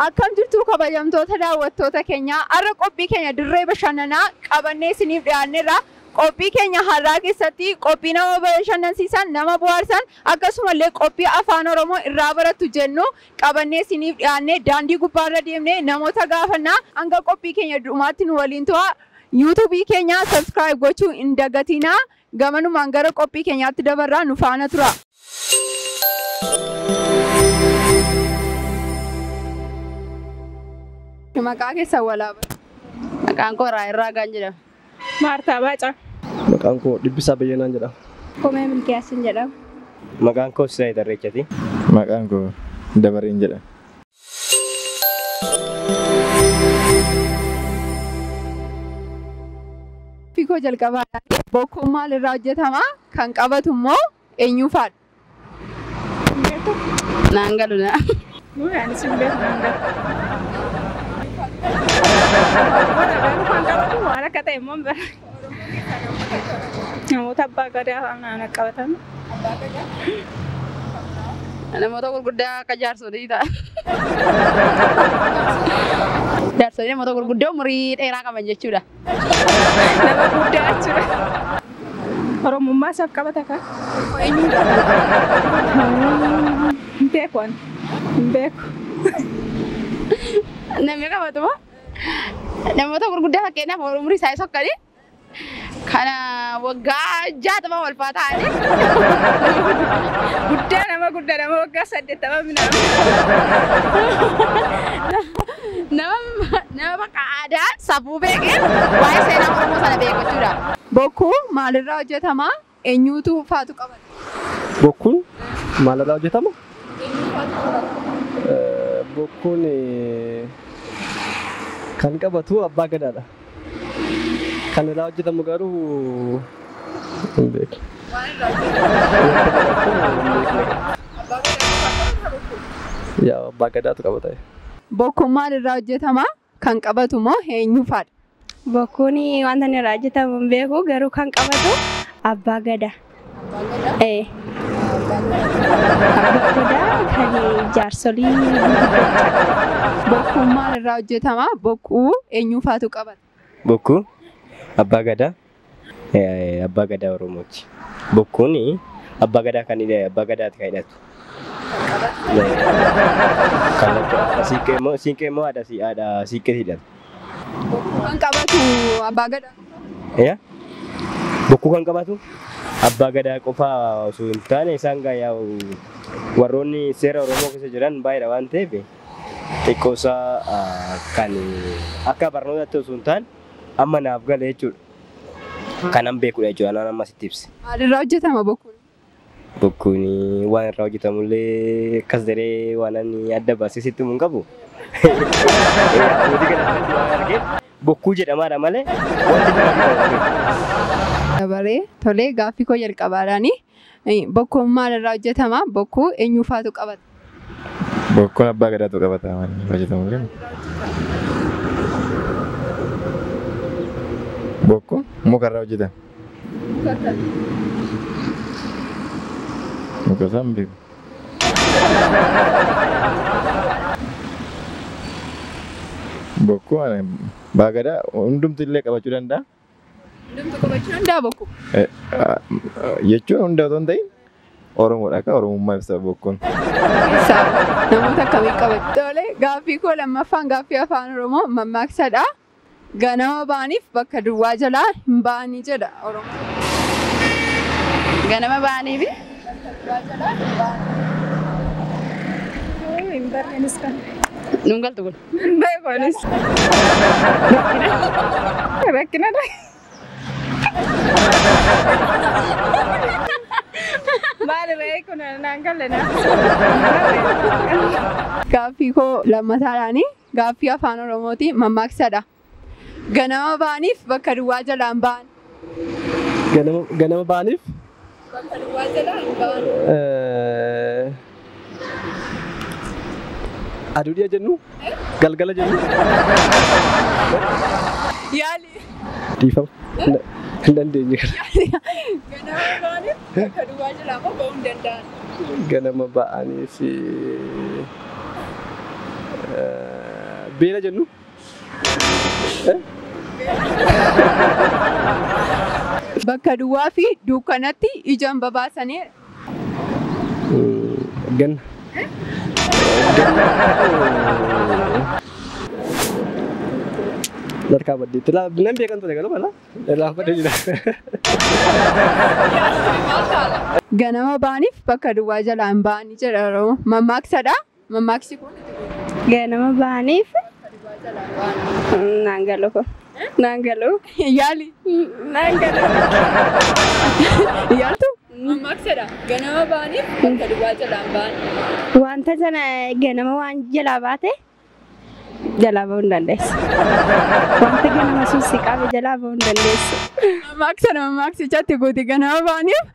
Akkam jirtu kabajamtoota daawwattoota keenyaa, har'a qophii keenya dirree bashannanaa qabannee isiniif dhiyaanneerra. Qophii keenya har'aa keessatti qophii nama bashannansiisan, nama bohaarsan, akkasumallee qophii afaan Oromoo irraa barattu jennu qabannee isiniif dhiyaannee daandii gubbaarra deemnee namoota gaafannaa. Hanga qophii keenya dhumaatti nu waliin tu'a. Yuutuubii keenya subscribe gochuu hin dagatinaa. Gamanumaan gara qophii keenyaatti dabarraa, nu faana tura. Maqaa keessan walaaba. Maqaan koo Raayirraa Gaan jedhama. Maartaa Baacaa. Maqaan koo Dhibbisaa Bayyanaan jedhama. Komee Milkiyaasin jedhama. Maqaan koo Sisaay Darreechati. Maqaan koo Dabareen jedhama. Fikoo jalqabaa, bokkuun maalirraa hojjetama? Kan qabatu immoo eenyuufaadha? Naan galu na. Anis hin beeku, naan galu. Kan qabatu waan akka ta'e immoo hin beeku. Namoota abbaa gadaa naan qabatan. Namoota gurguddaa akka jaarsolii ta'a. Jaarsolii namoota gurguddoo umurii dheeraa qaban jechuudha. Nama guddaa jechuudha. Oromummaa isaaf qabata kan. Eenyuudha? Hin beeku ani. Hin beeku. Namni qabatu moo? Namoota gurguddaa, fakkeenyaaf umurii isaanii sokkanii kana waggaa 60 wal faa ta'anii. Guddaa, nama guddaa, nama waggaa 80 minaa. Nama bakka aadaa safuu beekee waa'ee seenaa Oromoo sana beeku jechuudha. Bokkuu maalirraa hojjetama? Eenyuutu faatu qabata? Bokkuun maalirraa hojjetama? Bokkuun kan qabatu abbaa gadaadha. Kan irraa hojjetamu garuu hin beeku. Yaa, abbaa gadaatu qabata. Bokkuun maalirraa hojjetama? Kan qabatu immoo eenyuufaadha? Bokkuun wanta inni irraa hojjetamu hin beeku, garuu kan qabatu abbaa gadaa. Ee. Abbaa gadaa kan jaarsolii gurguddoo. Bokkuun maalirraa hojjetama? Bokkuu eenyuufaatu qabata? Bokkuu abbaa gadaa, abbaa gadaa Oromooti. Bokkuun abbaa gadaa kan abbaa gadaati kan hidhatu. Kan siiqqee immoo haadha siiqqee hidhatu. Bokkuu kan qabatu abbaa gadaa. Yaa, bokkuu kan qabatu abbaa gadaa qofaa osoo hin taane, isaan yaa'u warroonni seera Oromoo keessa jiran baay'eedha waan ta'eef, xiqqoo isaa kan akka barnootaatti osoo hin taane amma naaf gale jechuudha. Kanan beekudha jechuudha, anaan amma sitti ibse. Maalirraa hojjetama bokkuun? Bokkuun waan irraa hojjetamullee akkas daree waan ani adda baasee sitti himu hin qabu. Abbootii gadaa irratti waan argeef bokkuu jedhamaadha malee wanti biraa hin beeku. Dabaree, tolee, gaaffii koo jalqabaadhaani. Bokkuun maalirraa hojjetama? Bokkuu eenyuufaatu qabata? Bokkuun abbaa gadaatu qabata, waan hojjetamu illee. Bokkuun mukarraa hojjetama. Muka isaa hin beeku. Bokkuu abbaa gadaa hundumti illee qabachuu danda'a. Hundumtu qabachuu danda'a bokkuu? Jechuun hunda otoo hin ta'in Oromoodha, akka Oromummaa ibsa bokkuun. Keessaa namoota akkamii qabatu? Tole, gaaffii koo lammaffaan gaaffii afaan Oromoo mammaaksadha. Ganama ba'aniif bakka duwwaa jalaa hin ba'anii jedha Oromoo. Ganama ba'anii fi Hin barreenis kan. Nuun galtu kun. Hin beeku anis. Rakkinadha. Maali ree kun, naan galle na. Gaaffii koo lammataadhaani gaaffii afaan Oromooti, mammaaksadha. Ganama ba'aniif bakka duwwaa jalaa hin ba'an. Ganama ba'aniif Bakka duwwaa jalaa hin ba'an. Aduu dhiya jennu, galgala jennu. Yaali. Dhiifama, hin dandeenye kana. Ganama ba'aniif Bakka duwwaa jalaa immoo ba'uu hin danda'an. Ganama ba'anii fi beela jennu. Bakka duwwaa fi dukkanatti ijaan babaasanii. Ganna. Larkaa baddeetti. Nan beekan ture garuu mala. Laa baddee jira. Ganama ba'aniif bakka duwwaa jalaa hin ba'anii jedha Oromoo. Mammaaksadha. Mammaaksi kun Ganama ba'aniif naan galu kun. Naan galu. Yaali. Naan galu. Yaaltu? Mammaaksadha. Ganama ba'aniif bakka duwwaa jalaa hin ba'an. Wanta sana ganama waan jalaa baate jalaa ba'uu hin dandeessu. Wanta ganama sun si qabe jalaa ba'uu hin dandeessu. Mammaaksadha, mammaaksichatti guuti ganama ba'aniif.